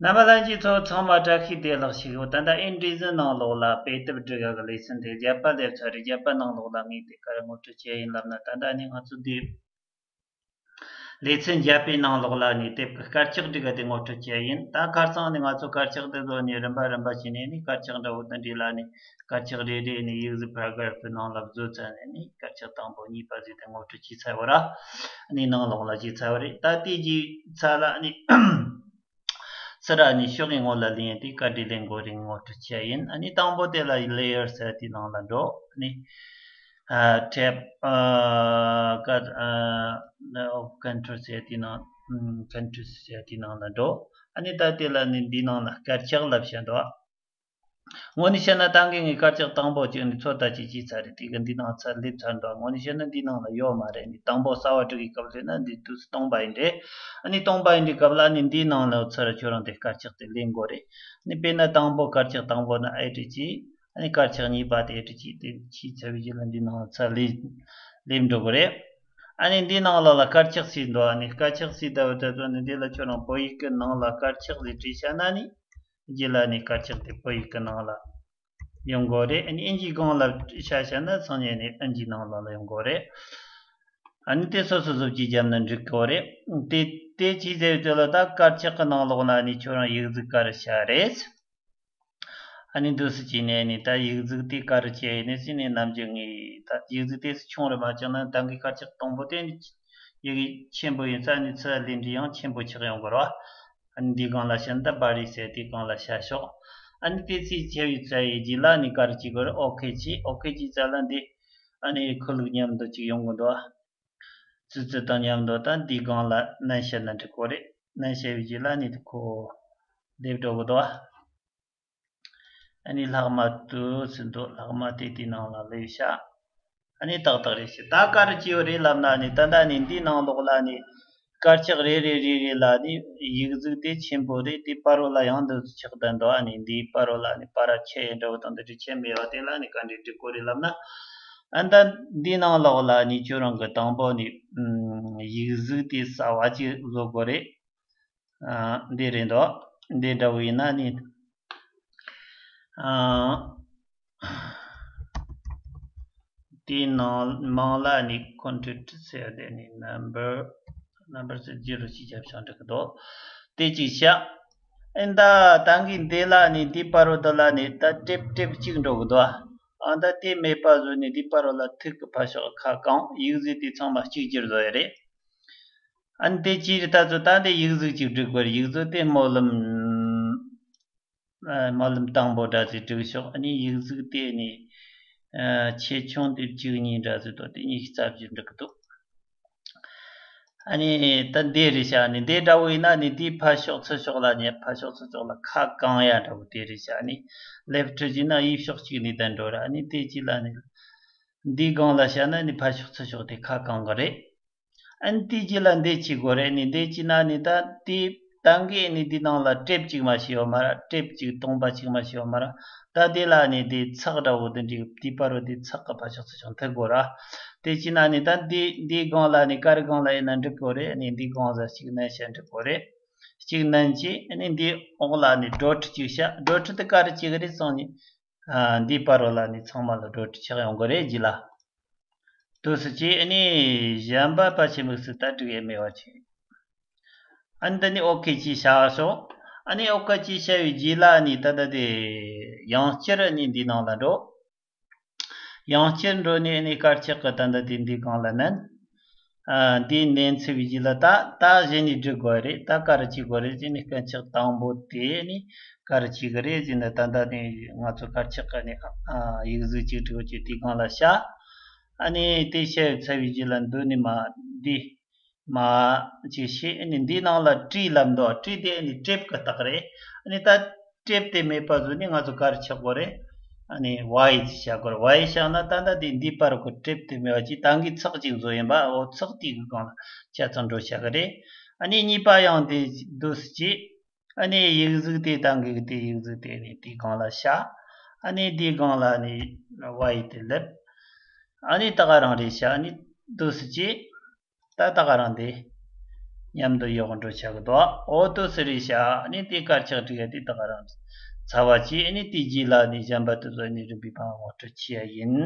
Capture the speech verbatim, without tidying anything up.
རྣམ་པ་ལྷན་རྒྱས་ཚོ་ཚང་མ་བཀྲ་ཤིས་བདེ་ལེགས་ཞུ། ད་ལྟ་ཨིན་ཌི་ཛི་ནང་ལོགས་ལ་དཔེ་དེབ་སྒྲིག་ཡག་གི་ལེ་ཚན་དེ་བརྒྱད་པ་སླེབས་ཚར་རེད། བརྒྱད་པ་ནང་ལོགས་ལ་ངས་དེ་ག་རེ་ངོ་སྤྲོད་བྱས་ཡིན་ལབ་ན། ད་ལྟ་ནི་ང་ཚོ་འདི་ལེ་ཚན་བརྒྱད་པའི་ནང་ལོགས་ལ་ནི་དེབ་ཀྱི་དཀར་ཆག་སྒྲིག་ག་དེ་ངོ་སྤྲོད་བྱས་ཡིན། ད་ཁ་སང་ནི་ང་ཚོ་དཀར་ཆག་དེ་ཚོ་ནི་རིམ་པ་རིམ་པ་བྱས་ནས་ནི་དཀར་ཆག་འདྲ་བོ་དེ་འདྲ་ལ་ནི་དཀར་ཆག་རེ་རེ་ནི་ཡིག་གཟུགས་པ་ར་གྷ་རབ་ཀྱི་ནང་ལ་བཟོས་ཚར་ནས་ནི་དཀར་ཆག་དང་པོ་གཉིས་པ་ཟིག་དེ་ངོ་སྤྲོད་བྱས་ཚར་བ་ར། ནི་ནང་ལོགས་ལ་བྱས་ཚར་བ་རེད། ད་དེ་རྗེས་ཚ་ལ་ནི་ཚུར་ནི་ཕྱོགས་ཀྱི་ངོ་ལ་ལེན་ཏེ་བཀའ་འདྲི་ལེན་དགོས་རིགས་ངོ་སྤྲོད་བྱས་ཡིན། ཨ་ནི་དང་པོ་དེ་ལ་ལེ་ཡར་ཟེར་དེའི་ནང་ལ་འགྲོ། ཨ་ནི་ཨ་ཊེབ་ཨ་ཀ་ཨ་ཨོ་ཀོན་ཊོལ་ཟེར་དེའི་ནང་ཨམ་ཀོན་ཊོལ་ཟེར་དེའི་ནང་ལ་འགྲོ། ཨ་ནི་ད་དེ་ལ་ནི་འདིའི་ནང་ལ་དཀར་ཆག་ལབ་བྱས་འདུག། དངོས་གནས་བཤད་ན་ད་གིན་ངས་དཀར་ཆག་དང་པོ་གཅིག་ནི་ཚོད་ལྟ་ཅིག་བྱས་ཚར་རེད། དེ་གི་འདི་ནང་ཚར་སླེབས་ཚར་འདུག། དངོས་གནས་བཤད་ན་འདི་ནང་ལ་ཡོད་མ་རེད། འདི་དང་པོ་གསར་བ་སྒྲིག་གི་སྐབས་ལ་ན་འདི་དུས་སྟོང་པ་ཡིན་རེད། ཨ་ནི་སྟོང་པ་ཡིན་དུས་སྐབས་ལ་ནི་འདིའི་ནང་ལ་ཚུར་ཁྱོད་རང་དེ་དཀར་ཆག་དེ་ལེན་དགོས་རེད། ཨ་ནི་དཔེར་ན་དང་པོ་དཀར་ཆག་དང་པོ་ན་ཨེ་ཊི་གཅིག། ཨ་ནི་དཀར་ཆག་གཉིས་པ་དེ་ཨེ་ཊི་གཅིག་དེ་བྱས་ཚར་བའི་རྗེས་ལ་འདི་ནང་ལ་ཚུར་སླེབས་སླེབས་འགྲོ་གི་རེད། ཨ་ནི་འདི་ནང་ལ་ལ་དཀར་ཆག་ཟེར་འདུག། ཨ་ནི་དཀར་ཆག་ཟེར་ལྟ་བུ་དེ་ཚོ་ནི་འདི་ལ་ཁྱོད་རང་བོད་ཡིག་གི་ནང་ལ་དཀར་ཆག་ཟེར་བྲིས་བཞག་ན་ནི། རྗེས་ལ་ནི་དཀར་ཆག་དེ་བོད་ཡིག་གི་ནང་ལ་ཡོང་དགོས་རེད། ཨ་ནི་ཨིན་ཇིའི་སྒང་ལ་བཞག་བཞག་ན་སང་ཉིན་ནི་ཨིན་ཇིའི་ནང་ལ་ལ་ཡོང་དགོས་རེད། ཨ་ནི་དེ་སོ་སོ་བཟོ་བཅོས་བརྒྱབ་ན་འགྲིག་གི་རེད། དེ་དེ་ཅིའི་ཟེར་དུས་ལ་ད་དཀར་ཆག་གི་ནང་ལོགས་ན་ནི་ཁྱོད་རང་ཡིག་གཟུགས་ག་རེ་བྱ་རེད། ཨ་ནི་འདུག་སེ་བྱས་ནས་ནི་ད་ཡིག་གཟུགས་དེ་ག་རེ་བྱས་ནས་ཟེར་ནས་ནམ་རྒྱུན་ངས་ད་ཡིག་གཟུགས་དེ་ཆུང་རུ་མ་བྱུང་ན་ད་གིན་དཀར་ཆག་དང་པོ་དེ་ནི་ཡི་གེ་ཆེན་པོ་ཡིན་ཙང་ནི་ཚུར་ལེན་དུས་ཡང་ཆེན་པོ་ཆགས་ཡོང་གི་རེད་བ། ཨ་ནི་འདིའི་སྒང་ལ་བྱས་ན་ད་བྷ་རི་ཟེར་དེའི་སྒང་ལ་བྱ་ཤོག། ཨ་ནི་དེ་ཚོ་བྱས་པའི་ཚར་བའི་རྗེས་ལ་ནི་ག་རེ་བྱེད་དགོས་རེད། ཨོ་ཁེ་བྱས། ཨོ་ཁེ་བྱས་ཚར་ལ་འདི་ཨ་ནི་ཁོར་ཡུག་མཉམ་དུ་ཅིག་ཡོང་གི་འདུག་བ། ཙི་ཙི་དང་མཉམ་དུ་ད་འདིའི་སྒང་ལ་ནན་བྱས་ན་འགྲིག་གི་རེད། ནན་བྱས་པའི་རྗེས་ལ་ནི་དེ་ཁོ་སླེབས་འགྲོ་གི་འདུག་བ། ཨ་ནི་ལྷག་མ་དུ་ཟིན་ཐོ་ལྷག་མ་དེ་དེའི་ནང་ལ་ལས་བྱ། ཨ་ནི་ཏག་ཏག་རེད་ཤི། ད་ག་རེ་བྱས་ཡོད་རེད་ལབ་ན་ནི་ད་ལྟ་ནི་འདིའི་ནང་ལོགས་ལ་ནི་དཀར་ཆག་རེ་རེ་རེ་རེ་ལ་ནི་ཡིག་གཟུགས་དེ་ཆེན་པོ་རེད། དེ་བར་རོ་ལ་ཡང་འདུག་ཆགས་བསྡད་འདུག། ཨ་ནི་འདིའི་བར་རོ་ལ་ནི་པ་ར་ཆེ་འདྲ་བོ་དང་འདི་འདྲ་ཆེ་མེད་པ་དེ་ལ་ནི་ག་འདྲ་འབྲི་དགོས་རེད་ལབ་ན། ཨ་ད་འདིའི་ནང་ལོགས་ལ་ནི་ཁྱོད་རང་གི་དང་པོ་ནི་ཡིག་གཟུགས་དེ་གསར་བ་ཅིག་བཟོ་དགོས་རེད། ཨ་འདི་རེད་འདུག། འདི་འདྲ་བོ་ཡིན་ན་ནི། ཨ་དེའི་ནང་མིང་ལ་ནི་ཁོན་ཊེན་ཊི་ཟེར་དེ་ནི་ནམ་བར་ནམ་བར་ཟེར་ཇི་རོ་ཞིག་བརྒྱབ་བཞག་འགྲིག་གི་འདུག། དེ་གཅིག་བྱ། ཨེ་ད་ད་གིན་འདི་ལ་ནི་འདི་པར་རོ་འདི་ལ་ནི་ད་ཊེབ་ཊེབ་གཅིག་འགྲོ་གི་འདུག། ཨ་ད་དེ་མེད་པ་བཟོས་ནས་འདི་པར་རོ་ལ་ཐིག་གི་ཕར་ཕྱོགས་ཁ་བཀང་། ཡིག་གཟུགས་དེ་ཚང་མ་གཅིག་གྱུར་བཟོ་ཡ་རེད། ཨ་ནི་དེ་ཅིའི་རེད། ད་ཚོ་ད་འདི་ཡིག་གཟུགས་གཅིག་སྒྲིག་དགོས་རེད། ཡིག་གཟུགས་དེ་སྨོན་ལམ། ཨ་སྨོན་ལམ་དང་པོ་འདྲ་ཟིག་སྒྲིག་ཤོག། ཨ་ནི་ཡིག་གཟུགས་དེ་ནི་ཨ་ཆེ་ཆུང་དེ་གཅིག་གཉིས་འདྲ་ཟིག་འདུག། དེ་གཉིས་རྩ་བཞི་འགྲིག་གི་འདུག། ཨ་ནི་ད་འདི་རེད་བྱ། ཨ་ནི་འདི་འདྲ་བོ་ཡིན་ན་ནི་འདི་ཕར་ཕྱོགས་ཚུར་ཕྱོགས་ལ་ནི་ཕར་ཕྱོགས་ཚུར་ཕྱོགས་ལ་ཁ་བཀང་ཡ་འདྲ་བོ་དེ་རེད་བྱ། ཨ་ནི་ལེབ་ཊི་ཟེར་ན་གཡས་ཕྱོགས་གཅིག་ནས་ད་འགྲོ་ར། ཨ་ནི་དེ་གཅིག་ལ་ནི་འདིའི་སྒང་ལ་བྱ་ན་ནི་ཕར་ཕྱོགས་ཚུར་ཕྱོགས་དེ་ཁ་བཀང་གི་རེད། ཨ་ནི་དེ་རྗེས་ལ་འདི་བྱེད་དགོས་རེད། ནི་འདི་བྱས་ན་ནི་ད་དེ་ད་གིན་ནི་འདི་ནང་ལ་ཊེབ་གཅིག་མ་ཞིག་ཡོད་མ་ར། ཊེབ་གཅིག་སྟོང་པ་གཅིག་མ་ཞིག་ཡོད་མ་ར། ད་དེ་ལ་ནི་དེ་ཚེག་འདྲ་བོ་དེ་འདྲའི་དེ་པར་རོ་དེ་ཚེག་གི་ཕར་ཕྱོགས་ཚུར་ཕྱོགས་མཐུད་དགོས་ར། དེ་བྱས་ན་ནི་ད་འདི་འདིའི་སྒང་ལ་ནི་ག་རེ་སྒང་ལ་ཡིན་ན་འགྲིག་གི་རེད། ནི་འདིའི་སྒང་ལ་གཅིག་ནན་བྱས་འགྲིག་གི་རེད། གཅིག་ནན་བྱས། ནི་འདིའི་འོག་ལ་ནི་ཌོཊ་གཅིག་བྱ། ཌོཊ་དེ་ག་རེ་བྱེད་གི་རེད་སོང་ནི། ཨ་འདི་པར་རོ་ལ་ནི་ཚང་མ་ལ་ཌོཊ་ཆགས་ཡོང་གི་རེད་རྗེས་ལ། འདུག་སེ་བྱས། ཨ་ནི་གཞན་པ་ཕལ་ཆེར་དམིགས་སུ་ད་འགྲིག་ཡས་མེད་པ་བྱས། ཨ་ནི་འདི་ནི་ཨོ་ཁེ་གཅིག་བྱ་ཤོག། ཨ་ནི་ཨོ་ཁེ་གཅིག་བྱ་བའི་རྗེས་ལ་ནི་ད་ལྟ་དེ་ཡང་བསྐྱར་ནི་འདི་ནང་ལ་འགྲོ། ཡང་བསྐྱར་འགྲོ་ནས་ནི་དཀར་ཆག་གི་ད་ལྟ་དེ་འདི་སྒང་ལ་མནན། ཨ་འདི་མནན་ཚར་བའི་རྗེས་ལ་ད་ད་གཞི་ནས་སྒྲིག་དགོས་རེད། ད་ག་རེ་བྱེད་དགོས་རེད་ཟེར་ནས་དཀར་ཆག་དང་པོ་དེ་ནི་ག་རེ་བྱེད་གི་རེད་ཟེར་ན། ད་ལྟ་ནི་ང་ཚོ་དཀར་ཆག་གི་ནི་ཨ་ཡིག་གཟུགས་གཅིག་སྒྲིག་གི་དེའི་སྒང་ལ་བྱ། ཨ་ནི་དེ་བྱས་ཚར་བའི་རྗེས་ལ་འདི་ནི་མ་འདི་མ་ཅིག་བྱས། ཨ་ནི་འདིའི་ནང་ལ་ཊི་ལབ་འདུག། ཊི་དེ་ནི་ཊེབ་གི་རྟགས་རེད། ཨ་ནི་ད་ཊེབ་དེ་མེད་པ་བཟོས་ནས་ང་ཚོ་ག་རེ་ཆགས་དགོས་རེད། ཨ་ནི་ཝའི་ཅིག་བྱ་དགོས་རེད། ཝའི་བྱས་ན་ད་ལྟ་དེ་འདི་པར་གི་ཊེབ་དེ་མེད་པ་ཅིག། ད་གིན་ཚེག་ཅིག་བཟོས་ཡིན་པ། འོ་ཚེག་དེ་གི་སྒང་ལ་ཆ་ཚང་འགྲོ་བྱ་གི་རེད། ཨ་ནི་གཉིས་པ་ཡང་དེ་འདུག་སེ་བྱས། ཨ་ནི་ཡིག་གཟུགས་དེ་ད་གིན་གི་དེ་ཡིག་གཟུགས་དེ་ནི་དེའི་སྒང་ལ་བྱ། ཨ་ནི་དེའི་སྒང་ལ་ནི་ཝའི་དེ་སླེབས། ཨ་ནི་ད་ག་རང་རེད་བྱ། ཨ་ནི་འདུག་སེ་བྱས། ད་ད་ག་རང་དེ་ མཉམ་དུ་ཡོག་འགྲོ་ཆག་གི་དོ། འོ་དོ་སི་རི་ཤ་ནི་དེ་དཀར་ཆག་བྲིས་ཡ་དེ་ད་ག་རང་ཚ་བ་ཅི་ནི་དེ་རྗེས་ལ་ནི་གཞན་པ་དེ་ཚོ་ནི་རིམ་པའི་བང་འོག་འགྲོ་ཆི་ཡ་ཡིན།